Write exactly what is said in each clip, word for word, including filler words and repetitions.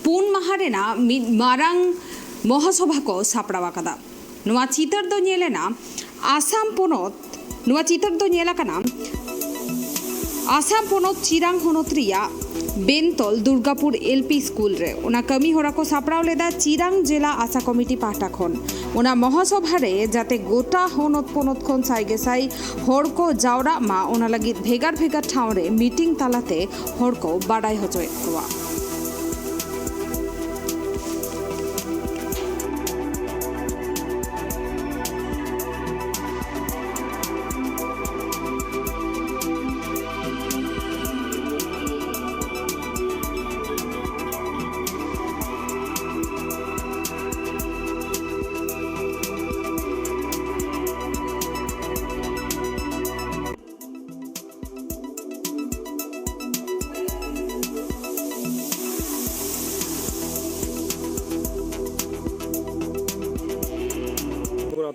ᱯᱩᱱ ᱢᱟᱦᱟ ᱨᱮᱱᱟᱜ ᱢᱤᱫ ᱢᱟᱨᱟᱝ ᱢᱚᱦᱟᱥᱚᱵᱷᱟ ᱠᱚ ᱥᱟᱯᱲᱟᱣ ᱟᱠᱟᱫᱟ᱾ ᱱᱚᱣᱟ ᱪᱤᱛᱟᱹᱨ ᱫᱚ ᱧᱮᱞ ᱮᱱᱟ ᱟᱥᱟᱢ ᱯᱚᱱᱚᱛ, ᱱᱚᱣᱟ ᱪᱤᱛᱟᱹᱨ ᱫᱚ ᱧᱮᱞ ᱟᱠᱟᱱᱟ ᱟᱥᱟᱢ ᱯᱚᱱᱚᱛ ᱪᱤᱨᱟᱝ ᱦᱚᱱᱚᱛ ᱨᱮᱭᱟᱜ ᱵᱮᱱᱛᱚᱞ ᱫᱩᱨᱜᱟᱯᱩᱨ ᱮᱞ ᱯᱤ ᱥᱠᱩᱞ ᱨᱮ᱾ ᱚᱱᱟ ᱠᱟᱹᱢᱤ ᱦᱚᱨᱟ ᱠᱚ ᱥᱟᱯᱲᱟᱣ ᱞᱮᱫᱟ ᱪᱤᱨᱟᱝ ᱡᱮᱞᱟ ᱟᱥᱟ ᱠᱚᱢᱤᱴᱤ ᱯᱟᱦᱴᱟ ᱠᱷᱚᱱ᱾ ᱚᱱᱟ ᱢᱚᱦᱟᱥᱚᱵᱷᱟ ᱨᱮ ᱡᱟᱛᱮ ᱜᱚᱴᱟ ᱦᱚᱱᱚᱛ ᱯᱚᱱᱚᱛ ᱠᱷᱚᱱ ᱥᱟᱭ ᱜᱮᱥᱟᱭ ᱦᱚᱲ ᱠᱚ ᱡᱟᱣᱨᱟᱜ ᱢᱟ, ᱚᱱᱟ ᱞᱟᱹᱜᱤᱫ ᱵᱷᱮᱜᱟᱨ ᱵᱷᱮᱜᱟᱨ ᱴᱷᱟᱶ ᱨᱮ ᱢᱤᱴᱤᱝ ᱛᱟᱞᱟᱛᱮ ᱦᱚᱲ ᱠᱚ ᱵᱟᱰᱟᱭ ᱦᱚᱪᱚᱭᱮᱫ ᱠᱚᱣᱟ᱾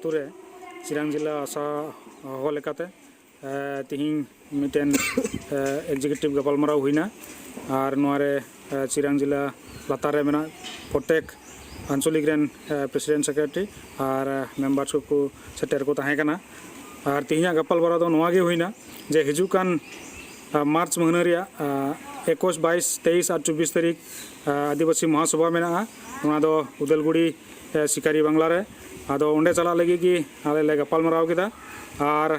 ᱟᱛᱳ ᱨᱮ ᱪᱤᱨᱟᱝ ᱡᱮᱞᱟ ᱟᱥᱟ ᱦᱚᱦᱚ ᱞᱮᱠᱟᱛᱮ, ᱮ, ᱛᱤᱦᱤᱧ ᱢᱤᱫᱴᱮᱱ, ᱮ, ᱮᱠᱡᱤᱠᱤᱭᱩᱴᱤᱵᱷ ᱜᱟᱯᱟᱞᱢᱟᱨᱟᱣ ᱦᱩᱭᱱᱟ᱾ ᱟᱨ ᱱᱚᱣᱟ ᱨᱮ, ᱮ, ᱪᱤᱨᱟᱝ ᱡᱮᱞᱟ ᱞᱟᱛᱟᱨ ᱨᱮ ᱢᱮᱱᱟᱜ ᱯᱨᱚᱛᱮᱠ ᱟᱧᱪᱚᱞᱤᱠ ᱨᱮᱱ, ᱮ, ᱯᱨᱮᱥᱤᱰᱮᱱᱴ, ᱥᱮᱠᱨᱮᱴᱟᱨᱤ ᱟᱨ, ᱮ, ᱢᱮᱢᱵᱟᱨ ᱥᱚᱵ ᱠᱚ ᱥᱮᱴᱮᱨ ᱠᱚ ᱛᱟᱦᱮᱸ ᱠᱟᱱᱟ᱾ ᱟᱨ ᱛᱤᱦᱤᱧᱟᱜ ᱜᱟᱯᱟᱞᱢᱟᱨᱟᱣ ᱫᱚ ᱱᱚᱣᱟ ᱜᱮ ᱦᱩᱭᱱᱟ ᱡᱮ ᱦᱤᱡᱩᱜ ᱠᱟᱱ, ᱮ, ᱢᱟᱨᱪ ᱢᱟᱹᱦᱱᱟᱹ ᱨᱮᱭᱟᱜ, ᱮ, ᱮᱠᱩᱥ, ᱵᱟᱭᱤᱥ, ᱛᱮᱭᱤᱥ ᱟᱨ ᱪᱚᱵᱵᱤᱥ ᱛᱟᱹᱨᱤᱠᱷ, ᱮ, ᱟᱹᱫᱤᱵᱟᱹᱥᱤ ᱢᱚᱦᱟᱥᱚᱵᱷᱟ ᱢᱮᱱᱟᱜᱼᱟ᱾ ᱚᱱᱟ ᱫᱚ ᱩᱫᱟᱞᱜᱩᱲᱤ, ᱮ, ᱥᱤᱠᱟᱨᱤ ᱵᱟᱝᱞᱟ ᱨᱮ᱾ ᱟᱫᱚ ᱚᱸᱰᱮ ᱪᱟᱞᱟᱜ ᱞᱟᱹᱜᱤᱫ ᱜᱮ ᱟᱞᱮ ᱞᱮ ᱜᱟᱯᱟᱞᱢᱟᱨᱟᱣ ᱠᱮᱫᱟ᱾ ᱟᱨ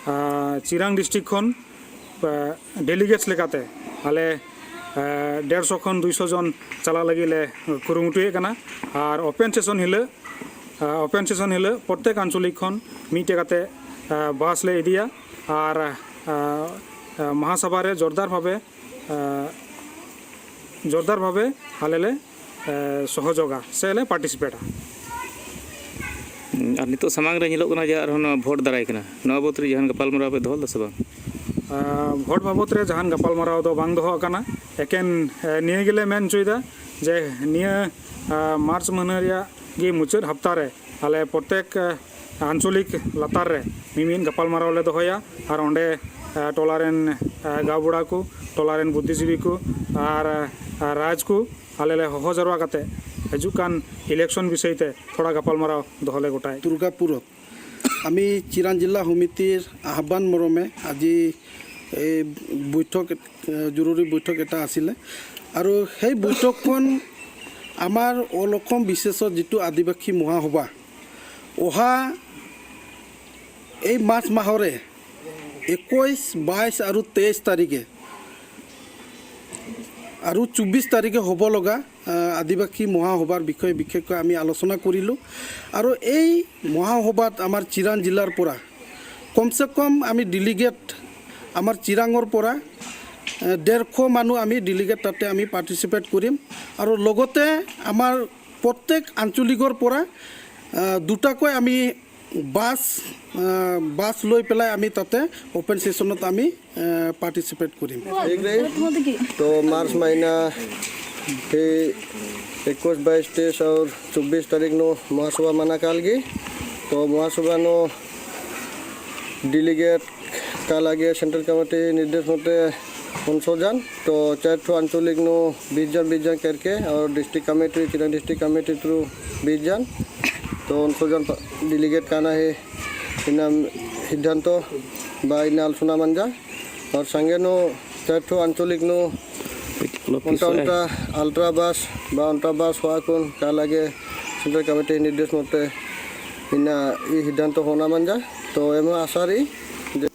ᱟᱨ, ᱪᱤᱨᱟᱝ ᱰᱤᱥᱴᱨᱤᱠᱴ ᱠᱷᱚᱱ, ᱟᱨ, ᱰᱮᱞᱤᱜᱮᱴᱥ ᱞᱮᱠᱟᱛᱮ ᱟᱞᱮ, ᱟᱨ, ᱰᱮᱲᱥᱚ ᱠᱷᱚᱱ ᱫᱩᱭᱥᱚ ᱡᱚᱱ ᱪᱟᱞᱟᱜ ᱞᱟᱹᱜᱤᱫ ᱞᱮ ᱠᱩᱨᱩᱢᱩᱴᱩᱭᱮᱫ ᱠᱟᱱᱟ᱾ ᱟᱨ ᱳᱯᱮᱱ ᱥᱮᱥᱚᱱ ᱦᱤᱞᱳᱜ, ᱟᱨ, ᱳᱯᱮᱱ ᱥᱮᱥᱚᱱ ᱦᱤᱞᱳᱜ ᱯᱨᱚᱛᱮᱠ ᱟᱧᱪᱚᱞᱤᱠ ᱠᱷᱚᱱ ᱢᱤᱫᱴᱮᱡ ᱠᱟᱛᱮ, ᱟᱨ, ᱵᱟᱥ ᱞᱮ ᱤᱫᱤᱭᱟ᱾ ᱟᱨ, ᱟᱨ, ᱟᱨ, ᱢᱟᱦᱟᱥᱚᱵᱷᱟ ᱨᱮ ᱡᱳᱨᱫᱟᱨ ᱵᱷᱟᱵᱮ, ᱟᱨ, ᱡᱳᱨᱫᱟᱨ ᱵᱷᱟᱵᱮ ᱟᱞᱮ ᱞᱮ ᱮ, ᱥᱚᱦᱚᱡᱳᱜᱟ ᱥᱮ ᱞᱮ ᱯᱟᱨᱴᱤᱥᱤᱯᱮᱴᱟ᱾ ᱟᱨ ᱱᱤᱛᱚᱜ ᱥᱟᱢᱟᱝ ᱨᱮ ᱧᱮᱞᱚᱜ ᱠᱟᱱᱟ ᱡᱮ ᱟᱨᱦᱚᱸ ᱱᱚᱣᱟ ᱵᱷᱳᱴ ᱫᱟᱨᱟᱭ ᱠᱟᱱᱟ, ᱱᱚᱣᱟ ᱵᱟᱵᱚᱫ ᱨᱮ ᱡᱟᱦᱟᱱ ᱜᱟᱯᱟᱞᱢᱟᱨᱟᱣ ᱯᱮ ᱫᱚᱦᱚ ᱞᱮᱫᱟ ᱥᱮ ᱵᱟᱝ? ᱟ, ᱵᱷᱳᱴ ᱵᱟᱵᱚᱫ ᱨᱮ ᱡᱟᱦᱟᱱ ᱜᱟᱯᱟᱞᱢᱟᱨᱟᱣ ᱫᱚ ᱵᱟᱝ ᱫᱚᱦᱚ ᱟᱠᱟᱱᱟ᱾ ᱮᱠᱮᱱ, ᱮ, ᱱᱤᱭᱟᱹ ᱜᱮᱞᱮ ᱢᱮᱱ ᱦᱚᱪᱚᱭᱮᱫᱟ ᱡᱮ ᱱᱤᱭᱟᱹ, ᱟ, ᱢᱟᱨᱪ ᱢᱟᱹᱦᱱᱟᱹ ᱨᱮᱭᱟᱜ ᱜᱮ ᱢᱩᱪᱟᱹᱫ ᱦᱟᱯᱛᱟ ᱨᱮ ᱟᱞᱮ ᱯᱨᱚᱛᱮᱠ, ᱮ, ᱟᱧᱪᱚᱞᱤᱠ ᱞᱟᱛᱟᱨ ᱨᱮ ᱢᱤᱢᱤᱫ ᱜᱟᱯᱟᱞᱢᱟᱨᱟᱣ ᱞᱮ ᱫᱚᱦᱚᱭᱟ ᱟᱨ ᱚᱸᱰᱮ, ᱟᱨ ᱴᱚᱞᱟ ᱨᱮᱱ, ᱟᱨ ᱜᱟᱶ ᱵᱩᱲᱟ ᱠᱚ, ᱴᱚᱞᱟ ᱨᱮᱱ ᱵᱩᱫᱽᱫᱷᱤᱡᱤᱵᱤ ᱠᱚ ᱟᱨ, ᱟᱨ ᱨᱟᱡᱽ ᱠᱚ, ᱟᱞᱮ ᱞᱮ ᱦᱚᱦᱚ ᱡᱟᱨᱣᱟ ᱠᱟᱛᱮ ᱦᱤᱡᱩᱜ ᱠᱟᱱ election ᱵᱤᱥᱚᱭ ᱛᱮ ᱛᱷᱚᱲᱟ ᱜᱟᱯᱟᱞᱢᱟᱨᱟᱣ ᱫᱚᱦᱚ ᱞᱮ ᱜᱚᱴᱟᱭᱮᱫ᱾ দুর্গাপুরত আমি চিৰাং জিলা সমিতিৰ আহ্বান মৰমে আজি এই বৈঠক, এ, জৰুৰী বৈঠক এটা আছিলে। আৰু সেই বৈঠকখন আমাৰ অল অসম বিশেষত যিটো আদিবাসী মহাসভা, অহা এই মাৰ্চ মাহৰে একৈছ, বাইছ আৰু তেইছ তাৰিখে আৰু চৌব্বিছ তাৰিখে হ'ব লগা, আহ, আদিবাসী মহাসভাৰ বিষয়ে বিশেষকৈ আমি আলোচনা কৰিলোঁ। আৰু এই মহাসভাত আমাৰ চিৰাং জিলাৰ পৰা কমচে কম আমি ডেলিগেট, আমাৰ চিৰাঙৰ পৰা, আহ, ডেৰশ মানুহ আমি ডেলিগেট তাতে আমি পাৰ্টিচিপেট কৰিম। আৰু লগতে আমাৰ প্ৰত্যেক আঞ্চলিকৰ পৰা, আহ, দুটাকৈ আমি বাছ, আহ, বাছ লৈ পেলাই আমি তাতে অপেন ছেছনত আমি, আহ, পাৰ্টিচিপেট কৰিম। ঠিক দেই। তো মাৰ্চ মাহিনা সেই একৈছ, বাইছ, তেইছ আৰু চৌব্বিছ তাৰিখ নু মহাসভা মানা কালগি। তো মহাসভা নু ডেলিগেট কালাগে সেন্ট্রাল কমিটি নির্দেশ মতে উনসো জন। তো চারঠো আঞ্চলিক নু বিশ জন, বিশ জন করকে, আর district committee, Chirang district committee through বিশ জন। তো উনসো জন ডেলিগেট কানা হে ইনা সিদ্ধান্ত বা ইনা আলোচনা মানজা। আর সঙ্গে নু চারঠো আঞ্চলিক নু অন্তা অন্তা আলট্রা বাস বা অন্তা বাস হওয়া কোন কালাগে সেন্ট্রাল কমিটি নির্দেশ মতে ইনা ই সিদ্ধান্ত হনা মানজা। তো এমন আশা রি যে